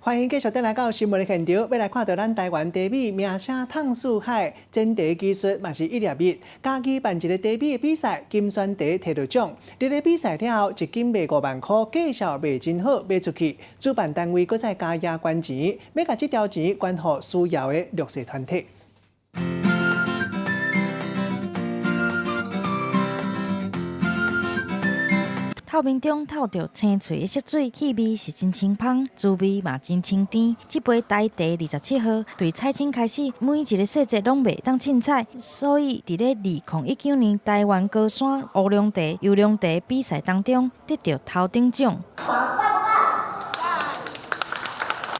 歡迎繼續轉來到新聞的現場，欲來看著咱台灣茶米名聲淌四海，煎茶技術嘛是一粒一。家己辦一个茶米的比賽，金萱茶提著獎。佇咧比賽了後，一斤賣5萬箍，價數賣真好，賣出去。主辦單位閣再加壓捐錢，欲共這條錢捐予需要的弱勢團體。透明中透著青翠的色水，氣味是真清芳，滋味嘛真清甜。這杯台茶27號，對採青開始，每一个細節攏袂當凊彩，所以佇咧2019年台灣高山烏龍茶優良茶比賽當中，得著頭等獎。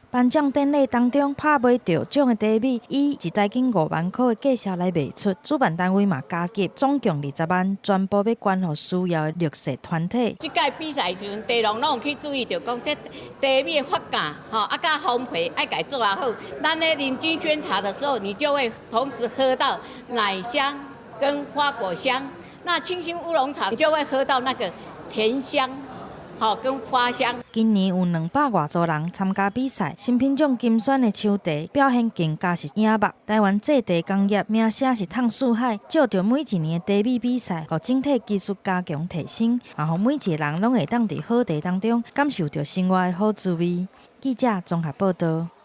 頒獎典禮當中，拍賣著獎的茶米以一台斤5萬箍的價數來賣出，主辦單位嘛加給總共20萬，全部欲捐予需要的弱勢團體。這屆比賽時陣，茶農攏有去注意著講，這茶米的發酵，吼，啊，佮烘焙愛共做啊好。咱咧啉金萱茶的時候，你就會同時喝到奶香跟花果香；那清新烏龍茶，你就會喝到那個甜香。好，跟花香。今年有200外組人參加比賽，新品種金萱的秋茶表現更加是穎目。台灣製茶工業名聲是淌四海，藉著每一年的茶米比賽，予整體技術加強提升，也予每一個人攏會當佇好茶當中感受著生活的好滋味。記者綜合報導。